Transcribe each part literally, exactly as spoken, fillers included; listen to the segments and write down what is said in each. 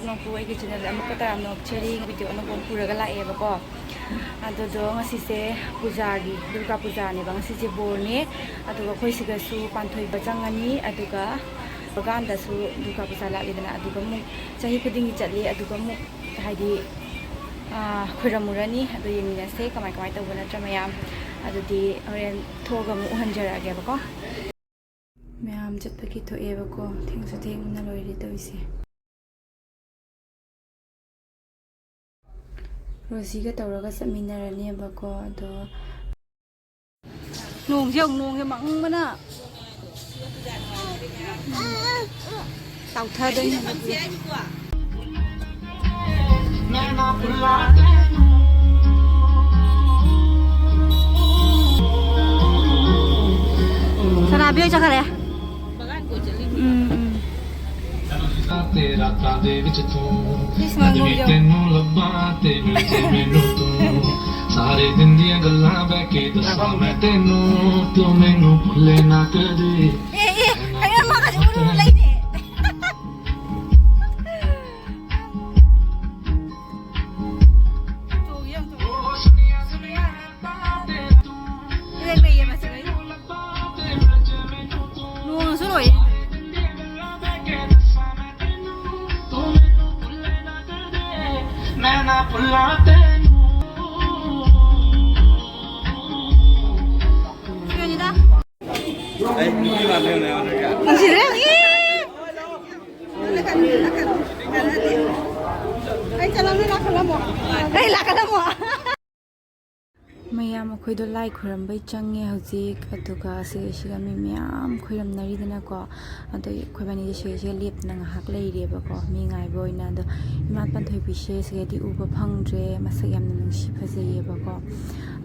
ꯅꯣꯡꯄꯨ ꯑꯩꯒꯤ ꯆꯦꯅꯦꯜꯗ ꯑꯃꯨꯛꯀ ꯇꯔꯥꯝꯅ ꯑꯣꯛꯆꯔꯤ꯫ ꯚꯤꯗꯤꯑꯣ ꯑꯅꯧꯕ ꯑꯃ ꯄꯨꯔꯒ ꯂꯥꯛꯑꯦꯕꯀꯣ꯫ ꯑꯗꯨꯗꯣ ꯉꯁꯤꯁꯦ ꯄꯨꯖꯥꯒꯤ, ꯗꯨꯔꯒꯥ ꯄꯨꯖꯥꯅꯦꯕ꯫ ꯉꯁꯤꯁꯦ ꯕꯣꯔꯅꯦ꯫ ꯑꯗꯨꯒ ꯑꯩꯈꯣꯏ ꯁꯤꯗꯁꯨ ꯄꯥꯟꯊꯣꯏꯕ ꯆꯪꯉꯅꯤ꯫ ꯑꯗꯨꯒ ꯕꯒꯥꯟꯗꯁꯨ ꯗꯨꯔꯒꯥ ꯄꯨꯖꯥ ꯂꯥꯛꯂꯤꯗꯅ, ꯑꯗꯨꯒ ꯑꯃꯨꯛ ꯆꯍꯤ ꯈꯨꯗꯤꯡꯒꯤ ꯆꯠꯂꯤ꯫ ꯑꯗꯨꯒ ꯑꯃꯨꯛ ꯍꯥꯏꯗꯤ, ꯑꯥ, ꯈꯣꯏꯔꯝꯃꯨꯔꯅꯤ꯫ ꯑꯗꯨ ꯌꯦꯡꯃꯤꯟꯅꯁꯦ ꯀꯃꯥꯏ ꯀꯃꯥꯏ ꯇꯧꯕ ꯅꯠꯇ꯭ꯔꯥ ꯃꯌꯥꯝ꯫ ꯑꯗꯨꯗꯤ ꯍꯣꯔꯦꯟ ꯊꯣꯛꯑꯒ ꯑꯃꯨꯛ ꯎꯍꯟꯖꯔꯛꯑꯒꯦꯕꯀꯣ꯫ ꯃꯌꯥꯝ ꯆꯠꯄꯒꯤ ꯊꯣꯛꯑꯦꯕꯀꯣ꯫ ꯊꯦꯡꯁꯨ ꯊꯦꯡꯕꯅ ꯂꯣꯏꯔꯦ ꯇꯧꯔꯤꯁꯦ꯫ ꯔꯣꯖꯤꯒ ꯇꯧꯔꯒ ꯆꯠꯃꯤꯟꯅꯔꯅꯦꯕꯀꯣ꯫ ꯑꯗꯣ ꯅꯣꯡꯁꯦ ꯌꯦꯡꯉꯨ, ꯅꯣꯡꯁꯦ ꯃꯪꯕꯅ ꯇꯥꯎꯊꯗꯣꯏꯅꯦ꯫ ꯁꯅꯥꯕꯤ ꯍꯣꯏ ꯆꯠꯈꯔꯦ꯫ ꯎꯝ, ꯎꯝ꯫ ꯏꯁ, ꯃꯥ ꯅꯣꯏ ꯌꯧ- ꯑꯦ, ꯑꯦ, ꯑꯩ ꯃꯥ ꯈꯖꯤꯛ ꯎꯔꯨ ꯎꯔꯨ ꯂꯩꯅꯦ꯫ ꯆꯣꯡꯉꯤ ꯌꯥꯝ ꯆꯣꯡꯉꯤ꯫ ꯏꯔꯦꯡ ꯂꯩꯌꯦ ꯃꯁꯤ ꯂꯣꯏꯅ꯫ ꯅꯣꯡꯁꯨ ꯂꯣꯏꯔꯦ꯫ ꯁꯤꯗꯅꯤꯗ꯫ ꯑꯩ ꯅꯨꯄꯤ ꯃꯥꯟꯕ ꯌꯥꯝ ꯌꯥꯎꯔꯒ꯫ ꯅꯨꯡꯁꯤꯔꯦ꯫ ꯑꯩ ꯆꯠꯂꯝꯃꯦ, ꯂꯥꯛꯀꯠꯂꯝꯃꯣ꯫ ꯑꯩ ꯂꯥꯛꯀꯠꯂꯝꯃꯣ꯫ ꯃꯌꯥꯝ ꯑꯩꯈꯣꯏꯗꯣ ꯂꯥꯏ ꯈꯣꯏꯔꯝꯕꯩ ꯆꯪꯉꯦ ꯍꯧꯖꯤꯛ꯫ ꯑꯗꯨꯒ ꯁꯤꯗꯩꯁꯤꯗ ꯃꯤ ꯃꯌꯥꯝ ꯈꯣꯏꯔꯝꯅꯔꯤꯗꯅꯀꯣ꯫ ꯑꯗꯣ ꯑꯩꯈꯣꯏꯕꯥꯅꯤꯁꯦ ꯁꯤꯗꯩꯁꯤꯗ ꯂꯦꯞꯇꯅ ꯉꯥꯏꯍꯥꯛ ꯂꯩꯔꯦꯕꯀꯣ, ꯃꯤ ꯉꯥꯏꯕ ꯑꯣꯏꯅ꯫ ꯑꯗꯣ ꯏꯃꯥ ꯄꯥꯟꯊꯣꯏꯕꯤꯁꯦ ꯁꯤꯗꯗꯤ ꯎꯕ ꯐꯪꯗ꯭ꯔꯦ, ꯃꯁꯛ ꯌꯥꯝꯅ ꯅꯨꯡꯁꯤ ꯐꯖꯩꯌꯦꯕꯀꯣ꯫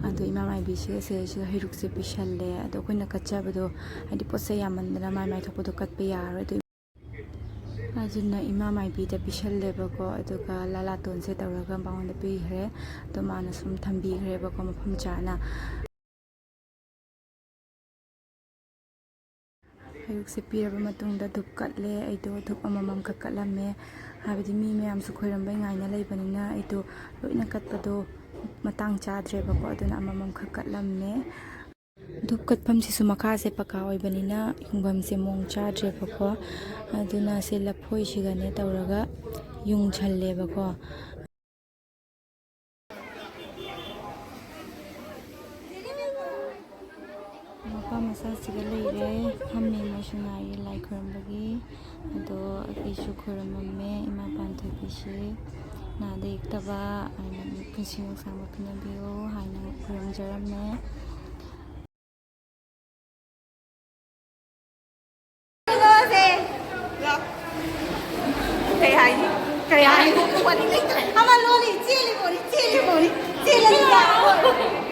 ꯑꯗꯣ ꯏꯃꯥ ꯃꯥꯏꯕꯤꯁꯦ ꯁꯤꯗꯩꯁꯤꯗ ꯍꯩꯔꯨꯛꯁꯦ ꯄꯤꯁꯜꯂꯦ꯫ ꯑꯗꯣ ꯑꯩꯈꯣꯏꯅ ꯀꯠꯆꯕꯗꯣ ꯍꯥꯏꯗꯤ ꯄꯣꯠ ꯆꯩ ꯌꯥꯝꯃꯟꯗꯅ ꯃꯥꯏ ꯃꯥꯏ ꯊꯣꯛꯄꯗꯣ ꯀꯠꯄ ꯌꯥꯔꯔꯣꯏ꯫ ꯑꯗꯨ ꯑꯗꯨꯅ ꯏꯃꯥ ꯃꯥꯏꯕꯤꯗ ꯄꯤꯁꯜꯂꯦꯕꯀꯣ꯫ ꯑꯗꯨꯒ ꯂꯥꯂꯥꯇꯣꯟꯁꯦ ꯇꯧꯔꯒ ꯃꯉꯣꯟꯗ ꯄꯤꯈ꯭ꯔꯦ꯫ ꯑꯗꯣ ꯃꯥꯅ ꯁꯨꯝ ꯊꯝꯕꯤꯈ꯭ꯔꯦꯕꯀꯣ ꯃꯐꯝ ꯆꯥꯅ꯫ ꯍꯩꯔꯨꯛꯁꯦ ꯄꯤꯔꯕ ꯃꯇꯨꯡꯗ ꯙꯨꯞ ꯀꯠꯂꯦ꯫ ꯑꯩꯗꯣ ꯙꯨꯞ ꯑꯃꯃꯝꯈꯛ ꯀꯠꯂꯝꯃꯦ꯫ ꯍꯥꯏꯕꯗꯤ ꯃꯤ ꯃꯌꯥꯝꯁꯨ ꯈꯣꯏꯔꯝꯕꯩ ꯉꯥꯏꯅ ꯂꯩꯕꯅꯤꯅ ꯑꯩꯗꯣ ꯂꯣꯏꯅ ꯀꯠꯄꯗꯣ ꯃꯇꯥꯡ ꯆꯥꯗ꯭ꯔꯦꯕꯀꯣ, ꯑꯗꯨꯅ ꯑꯃꯃꯝꯈꯛ ꯀꯠꯂꯝꯃꯦ꯫ ꯙꯨꯞ ꯀꯠꯐꯝꯁꯤꯁꯨ ꯃꯈꯥꯁꯦ ꯄꯀꯥ ꯑꯣꯏꯕꯅꯤꯅ ꯌꯨꯡꯐꯝꯁꯦ ꯃꯑꯣꯡ ꯆꯥꯗ꯭ꯔꯦꯕꯀꯣ, ꯑꯗꯨꯅ ꯁꯤ ꯂꯐꯣꯏꯁꯤꯒꯅꯦ ꯇꯧꯔꯒ ꯌꯨꯡꯁꯜꯂꯦꯕꯀꯣ꯫ ꯃꯄꯥ ꯃꯆꯥꯁꯤꯒ ꯂꯩꯔꯦ, ꯐꯝꯃꯦ, ꯃꯣꯏꯁꯨ ꯉꯥꯏꯔꯦ ꯂꯥꯏ ꯈꯣꯏꯔꯝꯕꯒꯤ꯫ ꯑꯗꯣ ꯑꯩꯁꯨ ꯈꯣꯏꯔꯝꯃꯝꯃꯦ, ꯏꯃꯥ ꯄꯥꯟꯊꯣꯏꯕꯤꯁꯦ ꯅꯥꯗ ꯌꯦꯛꯇꯕ ꯍꯥꯏꯅ, ꯄꯨꯟꯁꯤ ꯅꯨꯡꯁꯥꯡꯕ ꯄꯤꯅꯕꯤꯌꯨ ꯍꯥꯏꯅ ꯈꯣꯏꯔꯝꯖꯔꯝꯃꯦ꯫ ꯀꯩ ꯍꯥꯏꯅꯤ? ꯀꯩ ꯍꯥꯏꯅꯤ? ꯑꯃ ꯂꯣꯜꯂꯤ, ꯆꯦꯜꯂꯤ ꯄꯣꯠꯅꯤ, ꯆꯦꯜꯂꯤ ꯄꯣꯠꯅꯤ, ꯆꯦꯜꯂꯤ ꯄꯣꯠꯅꯤ꯫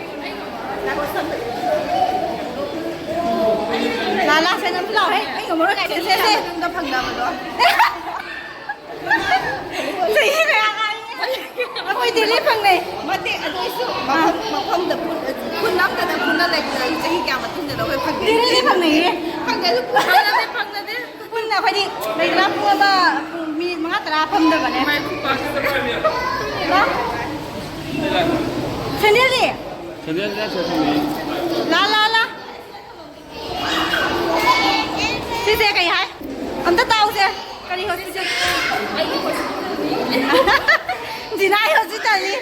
ꯂꯥ, ꯂꯥ, ꯁꯦ, ꯅꯪꯁꯨ ꯂꯥꯛꯑꯣꯍꯦ꯫ ꯑꯩ ꯉꯝꯃꯔꯣꯏ꯫ ꯁꯦ, ꯁꯦ, ꯁꯦ꯫ ꯃꯇꯨꯡꯗ ꯐꯪꯅꯕꯗꯣ꯫ ꯆꯍꯤ ꯀꯌꯥ ꯉꯥꯏꯔꯤ? ꯑꯩꯈꯣꯏ ꯗꯦꯜꯂꯤ ꯐꯪꯅꯩ꯫ ꯅꯠꯇꯦ, ꯑꯗꯨ ꯑꯣꯏꯁꯨ ꯃꯐꯝ, ꯃꯐꯝꯗ ꯄꯨꯟ-, ꯄꯨꯟꯅ ꯑꯝꯇꯗ ꯄꯨꯟꯅ ꯂꯩꯃꯤꯟꯅꯔꯁꯨ ꯆꯍꯤ ꯀꯌꯥ ꯃꯇꯨꯡꯗꯅꯣ ꯑꯩꯈꯣꯏ ꯐꯪꯗꯣꯏꯁꯦ? ꯗꯦꯜꯂꯤꯗꯤ ꯐꯪꯅꯩꯌꯦ꯫ ꯐꯪꯗꯦ, ꯑꯗꯨ ꯐꯪꯅꯗꯦ, ꯐꯪꯅꯗꯦ꯫ ꯄꯨꯟꯅ ꯑꯩꯈꯣꯏꯗꯤ ꯂꯩꯗꯅ ꯄꯨꯡ ꯑꯃ, ꯄꯨꯡ ꯃꯤꯅꯤꯠ ꯃꯉꯥ ꯇꯔꯥ ꯐꯝꯗꯕꯅꯦ꯫ ꯃꯥꯏ ꯈꯨꯄꯥꯛꯁꯤꯗ ꯐꯝꯃꯦ꯫ ꯂꯥ? ꯁꯦꯟꯗꯦꯜꯗꯤ? ꯁꯦꯟꯗꯦꯜ ꯅꯠꯇ꯭ꯔ ꯊꯝꯃꯦ꯫ ꯂꯥ, ꯂꯥ, ꯂꯥ꯫ ꯁꯤꯁꯦ ꯀꯩ ꯍꯥꯏ? ꯑꯝꯇ ꯇꯥꯎꯁꯦ꯫ ꯀꯔꯤ ꯍꯣꯁꯄꯤꯇꯥꯜ? ꯖꯤꯅꯥꯏ ꯍꯣꯁꯄꯤꯇꯥꯜꯅꯤ꯫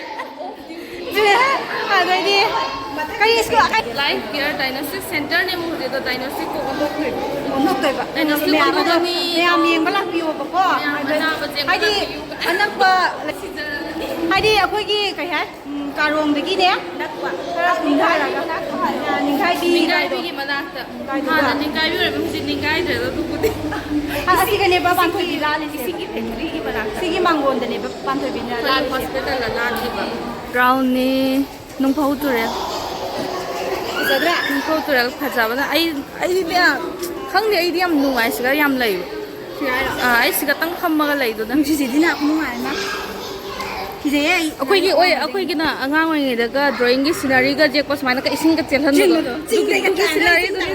ꯖꯤꯅꯥꯏ, ꯑꯗꯩꯗꯤ ꯀꯔꯤ ꯁ꯭ꯀꯨꯜ? ꯂꯥꯏꯐ ꯀꯤꯌꯔ ꯗꯥꯏꯅꯣꯁꯇꯤꯛ ꯁꯦꯟꯇꯔꯅꯦ ꯍꯧꯖꯤꯛ ꯑꯗꯣ, ꯗꯥꯏꯅꯣꯁꯇꯤꯛ ꯀꯣꯛ ꯑꯣꯟꯊꯣꯛꯇꯣꯏꯕ꯫ ꯗꯥꯏꯅꯣꯁꯇꯤꯛ ꯃꯌꯥꯝ ꯑꯗꯣ ꯑꯣꯟꯊꯣꯛꯑꯅꯤ꯫ ꯃꯌꯥꯝ ꯌꯦꯡꯕ ꯂꯥꯛꯄꯤꯌꯣꯕꯀꯣ꯫ ꯃꯌꯥꯝ ꯑꯗ ꯑꯅꯥꯕ ꯆꯦꯟꯕ ꯍꯥꯏꯗꯤ ꯂꯥꯛꯄꯤꯌꯨ꯫ ꯑꯅꯛꯄ, ꯍꯥꯏꯗꯤ ꯑꯩꯈꯣꯏꯒꯤ ꯀꯩ ꯍꯥꯏ? ꯎꯝ, ꯀꯥꯔꯣꯡꯗꯒꯤꯅꯦ ꯈꯔ ꯀꯨꯝꯊꯔꯒ, ꯑ, ꯅꯤꯡꯈꯥꯏꯕꯤ ꯑꯗꯥꯏꯗꯣ꯫ ꯅꯤꯡꯈꯥꯏꯕꯤꯒꯤ ꯃꯅꯥꯛꯇ꯫ ꯅꯤꯡꯈꯥꯏꯕꯤꯗ꯫ ꯍꯥꯟꯅ ꯅꯤꯡꯈꯥꯏꯕꯤ ꯑꯣꯏꯔꯝꯃꯤ, ꯍꯧꯖꯤꯛ ꯅꯤꯡꯈꯥꯏꯗ꯭ꯔꯦꯗ ꯑꯗꯨꯕꯨꯗꯤ꯫ ꯑ, ꯑꯁꯤꯒꯅꯦꯕ ꯄꯥꯟꯊꯣꯏꯕꯤ ꯂꯥꯜꯂꯤꯁꯦ꯫ ꯏꯁꯤꯡꯒꯤ ꯐꯦꯛꯇ꯭ꯔꯤꯒꯤ ꯃꯅꯥꯛꯇ꯫ ꯁꯤꯒꯤ ꯃꯥꯡꯒꯣꯟꯗꯅꯦꯕ ꯄꯥꯟꯊꯣꯏꯕꯤꯅ ꯑꯩꯈꯣꯏ ꯂꯥꯜꯂꯤꯁꯦ꯫ ꯍꯣꯁꯄꯤꯇꯥꯜꯗ ꯂꯥꯜꯂꯤꯕ꯫ ꯒ꯭ꯔꯥꯎꯟꯅꯤ꯫ ꯅꯨꯡꯐꯧ ꯇꯨꯔꯦꯜ꯫ ꯐꯖꯗ꯭ꯔꯥ? ꯅꯨꯡꯐꯧ ꯇꯨꯔꯦꯜ ꯐꯖꯕꯅ ꯑꯩ, ꯑꯩꯗꯤ ꯈꯪꯗꯦ, ꯑꯩꯗꯤ ꯌꯥꯝ ꯅꯨꯡꯉꯥꯏ, ꯁꯤꯗ ꯌꯥꯝ ꯂꯩꯕ꯫ ꯁꯤ ꯍꯥꯏꯔꯣ? ꯑꯥ, ꯑꯩ ꯁꯤꯗꯇꯪ ꯐꯝꯃꯒ ꯂꯩꯗꯨꯅ꯫ ꯅꯨꯡꯁꯤꯁꯤꯗꯤꯅ ꯈꯨꯅꯨꯡꯉꯥꯏ ꯑꯃ꯫ ꯀꯤꯖꯩꯌꯦ ꯑꯩ꯫ ꯑꯩꯈꯣꯏꯒꯤ ꯑꯣꯏ-, ꯑꯩꯈꯣꯏꯒꯤꯅ ꯑꯉꯥꯡ ꯑꯣꯏꯔꯤꯉꯩꯗꯒ ꯗ꯭ꯔꯣꯌꯤꯡꯒꯤ ꯁꯤꯅꯔꯤꯒ ꯌꯦꯛꯄ ꯁꯨꯃꯥꯏꯅꯒ ꯏꯁꯤꯡꯒ ꯆꯦꯜꯍꯟꯕꯗꯣ꯫ ꯆꯤꯡꯗꯒ ꯑꯗꯨꯒꯤ, ꯑꯗꯨꯒꯤ ꯇꯥꯔꯒ ꯁꯤꯅꯔꯤꯗꯨꯅꯤ꯫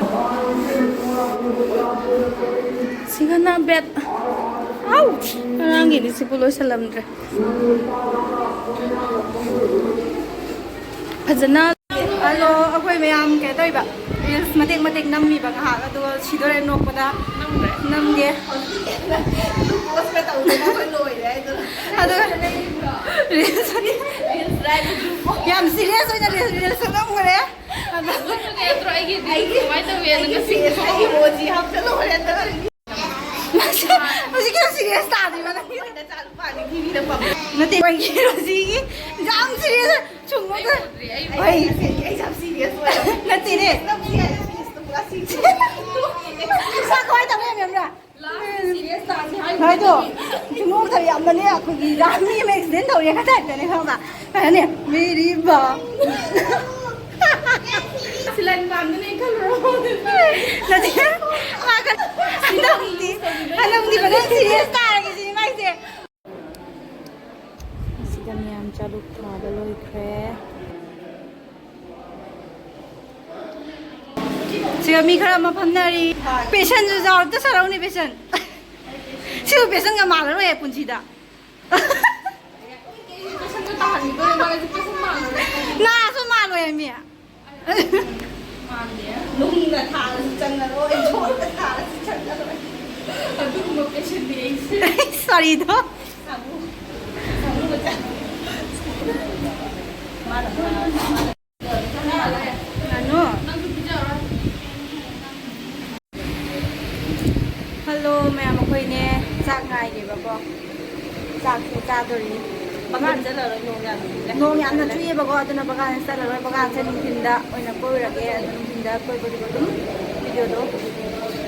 ꯁꯤꯒꯅ ꯕꯦꯠ꯫ ꯍꯥꯎ! ꯉꯔꯥꯡꯒꯤꯗꯤ ꯁꯤꯕꯨ ꯂꯣꯏꯁꯤꯜꯂꯝꯗ꯭ꯔꯦ꯫ ꯐꯖꯅ꯫ ꯍꯜꯂꯣ, ꯑꯩꯈꯣꯏ ꯃꯌꯥꯝ ꯀꯩꯅꯣ ꯇꯧꯔꯤꯕ, reels ꯃꯇꯦꯛ ꯃꯇꯦꯛ ꯅꯝꯃꯤꯕ ꯉꯥꯏꯍꯥꯛ, ꯑꯗꯨꯒ ꯁꯤꯗꯣꯔꯦ ꯅꯣꯛꯄꯗ꯫ ꯅꯝꯒꯦ꯫ Post ꯀ ꯇꯧꯗꯅ ꯑꯩꯈꯣꯏ ꯂꯣꯏꯔꯦ ꯍꯥꯏꯗꯣ꯫ ꯑꯗꯨꯒ reels ꯃꯇꯦꯛ ꯌꯥꯝ serious ꯑꯣꯏꯅ reels, reels ꯅꯝꯈ꯭ꯔꯦ꯫ ꯑꯗꯨꯒ ꯅꯠꯇ꯭ꯔꯣ ꯑꯩꯒꯤ reels ꯀꯃꯥꯏꯅ ꯇꯧꯋꯤ? ꯑꯗꯨꯒ ꯑꯩꯒꯤ face, ꯑꯩꯒꯤ emoji ꯍꯥꯞꯆꯜꯂꯣ ꯍꯣꯔꯦꯟ꯫ ꯍꯧꯖꯤꯛꯀꯤ serious ꯇꯥꯗ꯭ꯔꯤꯕ ꯅꯪꯒꯤ? ꯅꯆꯥꯅꯨꯄꯥꯅꯤ ꯊꯤꯕꯤꯗ ꯄꯝꯃꯦ꯫ ꯅꯠꯇꯦ, ꯑꯩꯒꯤ ꯔꯣꯖꯤꯒꯤ ꯌꯥꯝ serious ꯁꯨꯝꯕꯗ꯫ ꯑꯩ ꯎꯗ꯭ꯔꯤ, ꯑꯩ ꯍꯣꯏ꯫ ꯑꯩ serious ꯑꯣꯏꯔꯝꯃꯦ꯫ ꯅꯠꯇꯦꯅꯦ꯫ Serious ꯅꯝꯁꯤ ꯍꯥꯏꯔꯦ, serious ꯇꯣ ꯄꯨꯔꯥ serious꯫ ꯃꯥ ꯀꯃꯥꯏꯅ ꯇꯧꯅꯤ ꯌꯥꯝ ꯌꯥꯝꯅ? Last serious ꯇꯥꯁꯤ ꯍꯥꯏꯗꯣ꯫ ꯍꯥꯏꯗꯣ, ꯁꯨꯝ ꯅꯣꯛꯇꯕ ꯌꯥꯝꯅꯅꯦ, ꯑꯩꯈꯣꯏꯒꯤ ꯔꯥ-, ꯃꯤ ꯑꯃ accident ꯇꯧꯔꯦꯒ type ꯇꯅꯦ ꯈꯪꯕ꯭ꯔꯥ? ꯀꯩ ꯍꯥꯏꯅꯤ? ꯃꯦꯔꯤ ꯕꯥ꯫ ꯁꯤꯂꯟ ꯄꯥꯝꯗꯨꯅ ꯈꯜꯂꯨꯔꯣ꯫ ꯅꯠꯇꯦ꯫ ꯃꯥ ꯈꯟ-, ꯍꯟꯗꯛꯇꯤ, ꯍꯟꯗꯛꯇꯤ ꯐꯖꯅ serious ꯇꯥꯔꯒꯦ ꯁꯤꯅꯤ ꯃꯥꯏꯁꯦ꯫ ꯑꯁꯤꯗ ꯃꯌꯥꯝ ꯆꯥꯂꯨꯛ ꯊꯥꯕ ꯂꯣꯏꯈ꯭ꯔꯦ꯫ ꯁꯤꯗ ꯃꯤ ꯈꯔ ꯑꯃ ꯐꯝꯅꯔꯤ꯫ Patient ꯁꯨ ꯌꯥꯎꯔꯦ꯫ ꯑꯝꯇ ꯁꯥꯔꯛꯎꯅꯦ, patient꯫ ꯁꯤꯕꯨ patient ꯒ ꯃꯥꯜꯂꯔꯣꯏꯍꯦ ꯄꯨꯟꯁꯤꯗ꯫ ꯅꯥꯁꯨ ꯃꯥꯜꯂꯣꯏ ꯃꯤ꯫ ꯅꯨꯡꯅ ꯊꯥꯔꯁꯨ ꯆꯪꯉꯔꯣꯏ, ꯁꯣꯔꯅ ꯊꯥꯔꯁꯨ ꯆꯪꯉꯔꯣꯏ꯫ ꯑꯗꯨꯒꯨꯝꯕ patient ꯅꯤ ꯑꯩꯁꯦ꯫ Sorry ꯗꯣ꯫ ꯁꯥꯃꯨ, ꯁꯥꯃꯨ ꯃꯆꯥ꯫ ꯃꯥꯅ ꯉꯥꯅꯨ꯫ ꯍꯜꯂꯣ ꯃꯌꯥꯝ, ꯑꯩꯈꯣꯏꯅꯦ ꯆꯥꯛ ꯉꯥꯏꯔꯤꯕꯀꯣ꯫ ꯆꯥꯛꯁꯦ ꯆꯥꯗꯣꯔꯤ꯫ ꯃꯉꯥꯗ ꯆꯠꯂꯔꯣꯏ, ꯅꯣꯡ ꯌꯥꯝ ꯆꯨꯏ꯫ ꯅꯣꯡ ꯌꯥꯝꯅ ꯆꯨꯏꯌꯦꯕꯀꯣ, ꯑꯗꯨꯅ ꯕꯒꯥꯟꯗ ꯆꯠꯂꯔꯣꯏ꯫ ꯕꯒꯥꯟꯁꯦ ꯅꯨꯡꯊꯤꯟꯗ ꯑꯣꯏꯅ ꯀꯣꯏꯔꯨꯔꯒꯦ꯫ ꯑꯗꯨ ꯅꯨꯡꯊꯤꯟꯗ ꯀꯣꯏꯕꯗꯨꯒ ꯑꯗꯨꯝ video ꯗꯣ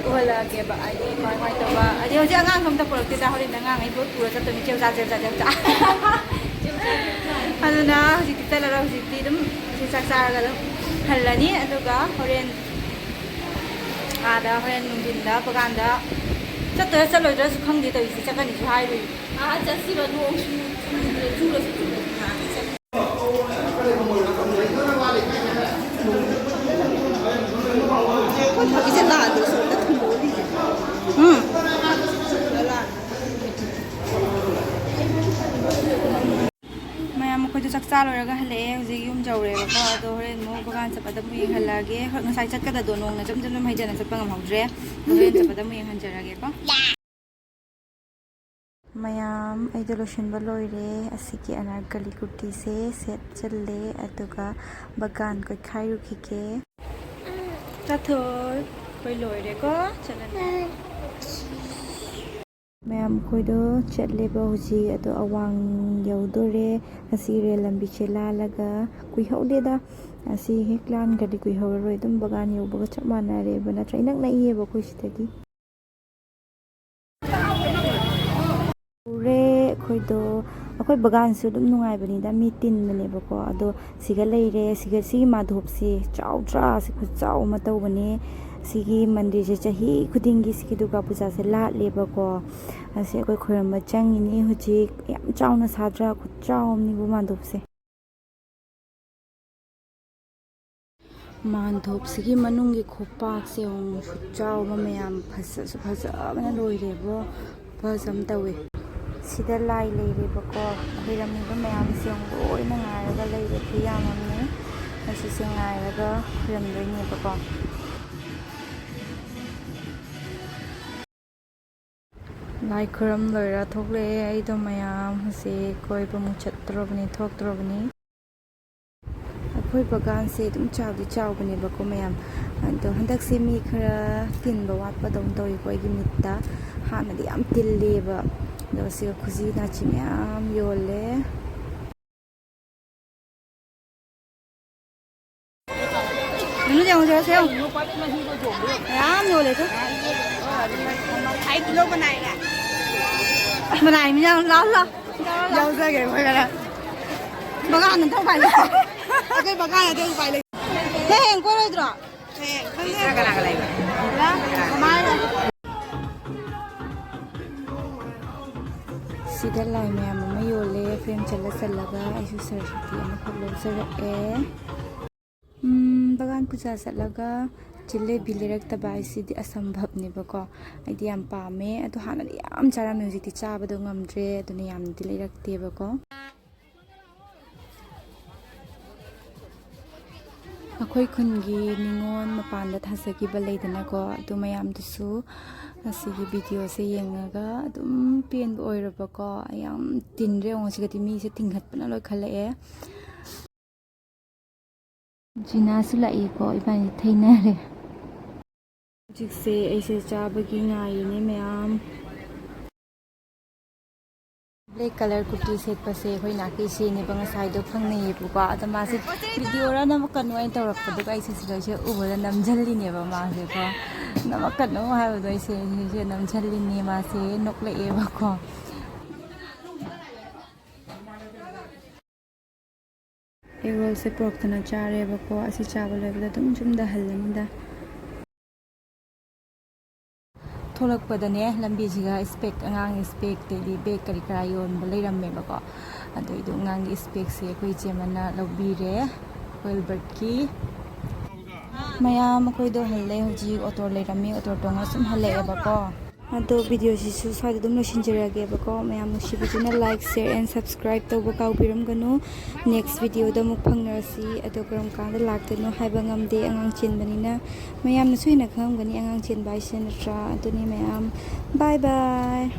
ꯎꯍꯜꯂꯛꯑꯒꯦꯕ꯫ ꯍꯥꯏꯗꯤ ꯀꯃꯥꯏ ꯀꯃꯥꯏ ꯇꯧꯕ꯫ ꯍꯥꯏꯗꯤ ꯍꯧꯖꯤꯛ ꯑꯉꯥꯡꯁꯨ ꯑꯝꯇ ꯄꯨꯔꯛꯇꯦꯗ꯫ ꯍꯣꯔꯦꯟ ꯑꯉꯥꯡꯈꯩ ꯄꯨꯔ ꯆꯠꯇꯣꯏꯅꯤ꯫ ꯆꯦ ꯑꯣꯖꯥ, ꯆꯦ ꯑꯣꯖꯥ, ꯆꯦ ꯑꯣꯖꯥ꯫ ꯑꯗꯨꯅ ꯍꯧꯖꯤꯛꯇꯤ ꯆꯠꯂꯔꯣꯏ꯫ ꯍꯧꯖꯤꯛꯇꯤ ꯑꯗꯨꯝ ꯁꯤ ꯆꯥꯛ ꯆꯥꯔꯒ ꯑꯗꯨꯝ ꯍꯜꯂꯅꯤ꯫ ꯑꯗꯨꯒ ꯍꯣꯔꯦꯟ ꯑꯥꯗ ꯍꯣꯔꯦꯟ ꯅꯨꯡꯊꯤꯟꯗ ꯍꯥꯞꯄꯀꯥꯟꯗ ꯆꯠꯇꯣꯏꯔꯥ ꯆꯠꯂꯣꯏꯗ꯭ꯔꯥꯁꯨ ꯈꯪꯗꯦ ꯇꯧꯔꯤꯁꯦ, ꯆꯠꯀꯅꯤꯁꯨ ꯍꯥꯏꯔꯤ꯫ ꯑꯥ ꯆꯠꯁꯤꯔꯣ? ꯅꯣꯡ ꯆꯨ-, ꯆꯨꯗ꯭ꯔꯦ, ꯆꯨꯔꯁꯨ ꯆꯨꯔꯁꯨ ꯉꯥꯏꯍꯥꯛ ꯆꯠꯁꯤ꯫ ꯎꯝ꯫ ꯆꯥ ꯂꯣꯏꯔꯒ ꯍꯜꯂꯛꯑꯦ, ꯍꯧꯖꯤꯛ ꯌꯨꯝ ꯌꯧꯔꯦꯕꯀꯣ꯫ ꯑꯗꯣ ꯍꯣꯔꯦꯟ ꯑꯃꯨꯛ ꯕꯒꯥꯟ ꯆꯠꯄꯗ ꯑꯃꯨꯛ ꯌꯦꯡꯍꯜꯂꯛꯑꯒꯦ꯫ ꯍꯣꯏ, ꯉꯁꯥꯏ ꯆꯠꯀꯗꯕꯗꯣ ꯅꯣꯡꯅ ꯖꯝ ꯖꯝ ꯖꯝ ꯍꯩꯖꯅ ꯆꯠꯄ ꯉꯝꯍꯧꯗ꯭ꯔꯦ꯫ ꯍꯣꯔꯦꯟ ꯆꯠꯄꯗ ꯑꯃꯨꯛ ꯌꯦꯡꯍꯟꯖꯔꯒꯦꯀꯣ꯫ ꯃꯌꯥꯝ, ꯑꯩꯗꯣ ꯂꯣꯏꯁꯤꯟꯕ ꯂꯣꯏꯔꯦ꯫ ꯑꯁꯤꯒꯤ ꯑꯅꯥꯔꯀꯂꯤ ꯀꯨꯔꯇꯤꯁꯦ ꯁꯦꯠꯆꯜꯂꯦ, ꯑꯗꯨꯒ ꯕꯒꯥꯟ ꯀꯣꯏꯈꯥꯏꯔꯨꯈꯤꯒꯦ꯫ ꯆꯥꯊꯣꯏ, ꯑꯩꯈꯣꯏ ꯂꯣꯏꯔꯦꯀꯣ, ꯆꯠꯂꯅꯤ꯫ ꯃꯌꯥꯝ, ꯑꯩꯈꯣꯏꯗꯣ ꯆꯠꯂꯦꯕ ꯍꯧꯖꯤꯛ, ꯑꯗꯣ ꯑꯋꯥꯡ ꯌꯧꯗꯣꯔꯦ꯫ ꯑꯁꯤ ꯔꯦꯜ ꯂꯝꯕꯤꯁꯦ ꯂꯥꯜꯂꯒ ꯀꯨꯏꯍꯧꯗꯦꯗ꯫ ꯑꯁꯤ ꯍꯦꯛ ꯂꯥꯟꯈ꯭ꯔꯗꯤ ꯀꯨꯏꯍꯧꯔꯔꯣꯏ, ꯑꯗꯨꯝ ꯕꯒꯥꯟ ꯌꯧꯕꯒ ꯆꯞ ꯃꯥꯟꯅꯔꯦꯕ, ꯅꯠꯇ꯭ꯔꯥ? ꯏꯅꯛ ꯅꯛꯏꯌꯦꯕ ꯑꯩꯈꯣꯏ ꯁꯤꯗꯒꯤ꯫ ꯎꯔꯦ ꯑꯩꯈꯣꯏꯗꯣ꯫ ꯑꯩꯈꯣꯏ ꯕꯒꯥꯟꯁꯨ ꯑꯗꯨꯝ ꯅꯨꯡꯉꯥꯏꯕꯅꯤꯗ, ꯃꯤ ꯇꯤꯟꯕꯅꯦꯕꯀꯣ꯫ ꯑꯗꯣ ꯁꯤꯒ ꯂꯩꯔꯦ꯫ ꯁꯤꯒ, ꯁꯤꯒꯤ ꯃꯥꯙꯣꯞꯁꯦ ꯆꯥꯎꯗ꯭ꯔꯥ? ꯁꯤ ꯈꯨꯆꯥꯎ ꯑꯃ ꯇꯧꯕꯅꯦ꯫ ꯁꯤꯒꯤ ꯃꯟꯗꯤꯔꯁꯦ ꯆꯍꯤ ꯈꯨꯗꯤꯡꯒꯤ ꯁꯤꯒꯤ ꯗꯨꯔꯒꯥ ꯄꯨꯖꯥꯁꯦ ꯂꯥꯠꯂꯦꯕꯀꯣ꯫ ꯑꯁꯤ ꯑꯩꯈꯣꯏ ꯈꯣꯏꯔꯝꯕ ꯆꯪꯉꯤꯅꯤ ꯍꯧꯖꯤꯛ꯫ ꯌꯥꯝ ꯆꯥꯎꯅ ꯁꯥꯗ꯭ꯔꯥ? ꯈꯨꯆꯥꯎ ꯑꯃꯅꯤꯕꯨ ꯃꯥꯟꯗꯣꯞꯁꯦ꯫ ꯃꯥꯟꯗꯣꯞꯁꯤꯒꯤ ꯃꯅꯨꯡꯒꯤ ꯈꯨꯄꯥꯛꯁꯦ ꯌꯦꯡꯉꯨ, ꯈꯨꯆꯥꯎ ꯑꯃ ꯃꯌꯥꯝ꯫ ꯐꯖꯁꯨ ꯐꯖꯕꯅ ꯂꯣꯏꯔꯦꯕꯣ꯫ ꯈꯨꯐꯖ ꯑꯃ ꯇꯧꯋꯦ꯫ ꯁꯤꯗ ꯂꯥꯏ ꯂꯩꯔꯦꯕꯀꯣ꯫ ꯈꯣꯏꯔꯝꯃꯤꯕ ꯃꯌꯥꯝꯁꯦ ꯌꯦꯡꯉꯨ, ꯂꯣꯏꯅ ꯉꯥꯏꯔꯒ ꯂꯩꯔꯦ꯫ ꯈꯨꯌꯥꯝ ꯑꯃꯅꯤ꯫ ꯑꯩꯁꯤꯁꯦ ꯉꯥꯏꯔꯒ ꯈꯣꯏꯔꯝꯗꯣꯏꯅꯦꯕꯀꯣ꯫ ꯂꯥꯏ ꯈꯨꯔꯨꯝ ꯂꯣꯏꯔ ꯊꯣꯛꯂꯛꯑꯦ꯫ ꯑꯩꯗꯣ ꯃꯌꯥꯝ ꯍꯧꯖꯤꯛ ꯀꯣꯏꯕ ꯑꯃꯨꯛ ꯆꯠꯇ꯭ꯔꯣꯕꯅꯤ, ꯊꯣꯛꯇ꯭ꯔꯣꯕꯅꯤ꯫ ꯑꯩꯈꯣꯏ ꯕꯒꯥꯟꯁꯦ ꯑꯗꯨꯝ ꯆꯥꯎꯗꯤ ꯆꯥꯎꯕꯅꯦꯕꯀꯣ ꯃꯌꯥꯝ, ꯑꯗꯣ ꯍꯟꯗꯛꯁꯦ ꯃꯤ ꯈꯔ ꯇꯤꯟꯕ ꯋꯥꯠꯄꯗꯧꯅ ꯇꯧꯋꯤꯀꯣ ꯑꯩꯒꯤ ꯃꯤꯠꯇ꯫ ꯍꯥꯟꯅꯗꯤ ꯌꯥꯝ ꯇꯤꯜꯂꯦꯕ꯫ ꯑꯗꯣ ꯁꯤꯒ ꯈꯨꯖꯤ ꯅꯥꯆꯤ ꯃꯌꯥꯝ ꯌꯣꯜꯂꯦ꯫ ꯅꯨꯅꯨ ꯌꯦꯡꯉꯨꯁꯦ, ꯁꯦ ꯌꯦꯡꯉꯨ꯫ ꯃꯌꯥꯝ ꯌꯣꯜꯂꯦ ꯇꯨ꯫ ꯑꯩ ꯀꯤꯂꯣ ꯃꯅꯥꯏꯔ? ꯃꯅꯥꯏ ꯃꯤ ꯌꯥꯝ ꯂꯥꯎ ꯂꯥꯎ꯫ ꯌꯥꯎꯖꯒꯦ ꯑꯩꯈꯣꯏ ꯈꯔ꯫ ꯕꯒꯥꯟ ꯅꯠꯇ ꯎꯄꯥꯏ ꯂꯩꯇꯦ꯫ ꯑꯩꯈꯣꯏ ꯕꯒꯥꯟ ꯅꯠꯇ ꯎꯄꯥꯏ ꯂꯩꯇꯦ꯫ ꯅꯪ ꯍꯌꯦꯡ ꯀꯣꯏꯔꯣꯏꯗ꯭ꯔꯣ? ꯍꯌꯦꯡ ꯈꯪꯗꯦ꯫ ꯀꯅꯥ ꯀꯅꯥ ꯂꯩꯕ? ꯀꯃꯥꯏꯅ? ꯁꯤꯗ ꯂꯥꯏ ꯃꯌꯥꯝ ꯑꯃ ꯌꯣꯜꯂꯦ, ꯐ꯭ꯔꯦꯝ ꯆꯜꯂ ꯆꯜꯂꯒ꯫ ꯑꯩꯁꯨ ꯁꯔꯁ꯭ꯋꯇꯤ ꯑꯃꯈꯛ ꯂꯧꯖꯔꯛꯑꯦ꯫ ꯎꯝ, ꯕꯒꯥꯟ ꯄꯨꯖꯥ ꯆꯠꯂꯒ ꯖꯤꯂꯦꯕꯤ ꯂꯩꯔꯛꯇꯕ ꯍꯥꯏꯁꯤꯗꯤ ꯑꯁꯝꯚꯕꯅꯦꯕꯀꯣ꯫ ꯑꯩꯗꯤ ꯌꯥꯝ ꯄꯥꯝꯃꯦ, ꯑꯗꯣ ꯍꯥꯟꯅꯗꯤ ꯌꯥꯝ ꯆꯥꯔꯝꯃꯦ, ꯍꯧꯖꯤꯛꯇꯤ ꯆꯥꯕꯗꯣ ꯉꯝꯗ꯭ꯔꯦ, ꯑꯗꯨꯅ ꯌꯥꯝꯅꯗꯤ ꯂꯩꯔꯛꯇꯦꯕꯀꯣ꯫ ꯑꯩꯈꯣꯏ ꯈꯨꯟꯒꯤ ꯅꯤꯉꯣꯜ ꯃꯄꯥꯟꯗ ꯊꯥꯖꯈꯤꯕ ꯂꯩꯗꯅꯀꯣ, ꯑꯗꯨ ꯃꯌꯥꯝꯗꯨꯁꯨ ꯉꯁꯤꯒꯤ ꯚꯤꯗꯤꯑꯣꯁꯦ ꯌꯦꯡꯉꯒ ꯑꯗꯨꯝ ꯄꯦꯟꯕ ꯑꯣꯏꯔꯕꯀꯣ꯫ ꯌꯥꯝ ꯇꯤꯟꯔꯦ ꯌꯦꯡꯉꯣ, ꯁꯤꯒꯗꯤ ꯃꯤꯁꯦ ꯇꯤꯟꯈꯠꯄꯅ ꯂꯣꯏꯈꯠꯂꯛꯑꯦ꯫ ꯖꯤꯅꯥꯁꯨ ꯂꯥꯛꯏꯀꯣ, ꯏꯕꯥꯅꯤ ꯊꯩꯅꯔꯦ꯫ ꯍꯧꯖꯤꯛꯁꯦ ꯑꯩꯁꯦ ꯆꯥꯕꯒꯤ ꯉꯥꯏꯔꯤꯅꯦ ꯃꯌꯥꯝ꯫ ꯕ꯭ꯂꯦꯛ ꯀꯂꯔ ꯀꯨꯔꯇꯤ ꯁꯦꯠꯄꯁꯦ ꯑꯩꯈꯣꯏ ꯅꯥꯀꯤ ꯏꯆꯦꯅꯦꯕ, ꯉꯁꯥꯏꯗꯣ ꯈꯪꯅꯩꯌꯦꯕꯀꯣ꯫ ꯑꯗꯣ ꯃꯥꯁꯦ ꯚꯤꯗꯤꯑꯣꯔ ꯅꯝꯃꯛꯀꯅꯨ ꯍꯥꯏꯅ ꯇꯧꯔꯛꯄꯗꯨꯒ ꯑꯩꯁꯦ ꯁꯤꯗꯩꯁꯦ ꯎꯕꯗ ꯅꯝꯁꯤꯜꯂꯤꯅꯦꯕ ꯃꯥꯁꯦꯀꯣ꯫ ꯅꯝꯃꯛꯀꯅꯨ ꯍꯥꯏꯕꯗꯣ ꯑꯩꯁꯦ ꯁꯤꯁꯦ ꯅꯝꯁꯤꯜꯂꯤꯅꯦ, ꯃꯥꯁꯦ ꯅꯣꯛꯂꯛꯑꯦꯕꯀꯣ꯫ ꯑꯦꯒ ꯔꯣꯜꯁꯦ ꯄꯨꯔꯛꯇꯅ ꯆꯥꯔꯦꯕꯀꯣ꯫ ꯑꯁꯤ ꯆꯥꯕ ꯂꯣꯏꯕꯗ ꯑꯗꯨꯝ ꯌꯨꯝꯗ ꯍꯜꯂꯅꯤꯗ꯫ ꯊꯣꯛꯂꯛꯄꯗꯅꯦ ꯂꯝꯕꯤꯁꯤꯒ ꯏꯁꯄꯦꯛ, ꯑꯉꯥꯡꯒꯤ ꯏꯁꯄꯦꯛ, ꯑꯗꯩꯗꯤ ꯕꯦꯛ ꯀꯔꯤ ꯀꯔꯥ ꯌꯣꯟꯕ ꯂꯩꯔꯝꯃꯦꯕꯀꯣ꯫ ꯑꯗꯨꯏꯗꯣ ꯑꯉꯥꯡꯒꯤ ꯏꯁꯄꯦꯛꯁꯦ ꯑꯩꯈꯣꯏ ꯏꯆꯦ ꯑꯃꯅ ꯂꯧꯕꯤꯔꯦ, ꯋꯦꯜꯕꯔꯠꯀꯤ꯫ ꯃꯌꯥꯝ ꯑꯩꯈꯣꯏꯗꯣ ꯍꯜꯂꯦ ꯍꯧꯖꯤꯛ꯫ ꯑꯣꯇꯣ ꯂꯩꯔꯝꯃꯤ, ꯑꯣꯇꯣ ꯇꯣꯡꯉ ꯁꯨꯝ ꯍꯜꯂꯛꯑꯦꯕꯀꯣ꯫ ꯑꯗꯣ ꯚꯤꯗꯤꯑꯣꯁꯤꯁꯨ ꯁ꯭ꯋꯥꯏꯗ ꯑꯗꯨꯝ ꯂꯣꯏꯁꯤꯟꯖꯔꯒꯦꯕꯀꯣ꯫ ꯃꯌꯥꯝ ꯅꯨꯡꯁꯤꯕꯤꯗꯨꯅ like, share and subscribe ꯇꯧꯕ ꯀꯥꯎꯕꯤꯔꯝꯒꯅꯨ꯫ Next ꯚꯤꯗꯤꯑꯣꯗ ꯑꯃꯨꯛ ꯐꯪꯅꯔꯁꯤ꯫ ꯑꯗꯣ ꯀꯔꯝ ꯀꯥꯟꯗ ꯂꯥꯛꯇꯣꯏꯅꯣ ꯍꯥꯏꯕ ꯉꯝꯗꯦ, ꯑꯉꯥꯡ ꯆꯦꯟꯕꯅꯤꯅ꯫ ꯃꯌꯥꯝꯅꯁꯨ ꯍꯦꯟꯅ ꯈꯪꯉꯝꯒꯅꯤ ꯑꯉꯥꯡ ꯆꯦꯟꯕ ꯍꯥꯏꯁꯦ, ꯅꯠꯇ꯭ꯔꯥ? ꯑꯗꯨꯅꯤ ꯃꯌꯥꯝ, bye bye꯫